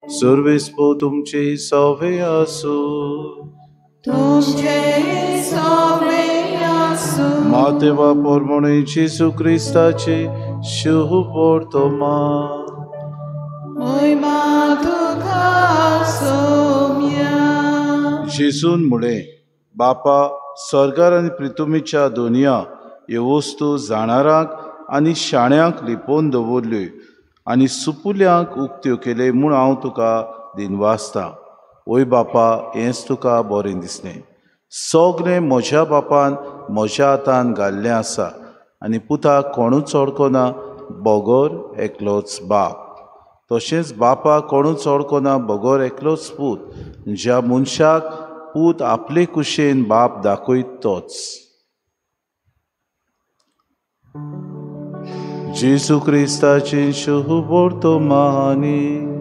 सर्वेस्पो तुमचे सवे आसूं. तुमचे सवे आसूं. मातेवा परमणे जेजू क्रिस्ताचे शुभ वर्तमान. मोयमा तुका सोम्या. जेजून म्हळें, बापा, स्वर्गार आनी प्रितुमीच्या दोनया ह्यो वस्तू जाणारांक आनी शाण्यांक लिपोवन दवरल्यो आनी सुपुल्यांक उक्त्यो केले म्हूण हांव तुका दिनवासतां. ओय बापा, हेंच तुका बरें दिसलें. सगळें म्हज्या बापान म्हज्या हातान घाल्लें आसा आनी पुताक कोणूच वळखना बगर एकलोच बाप, तशेंच बापाक कोणूच वळखना बगर एकलोच पूत, ज्या मनशाक पूत आपले कुशेन बाप दाखयत तोच. जेजू क्रिस्ताचें शुभ वर्तमानी.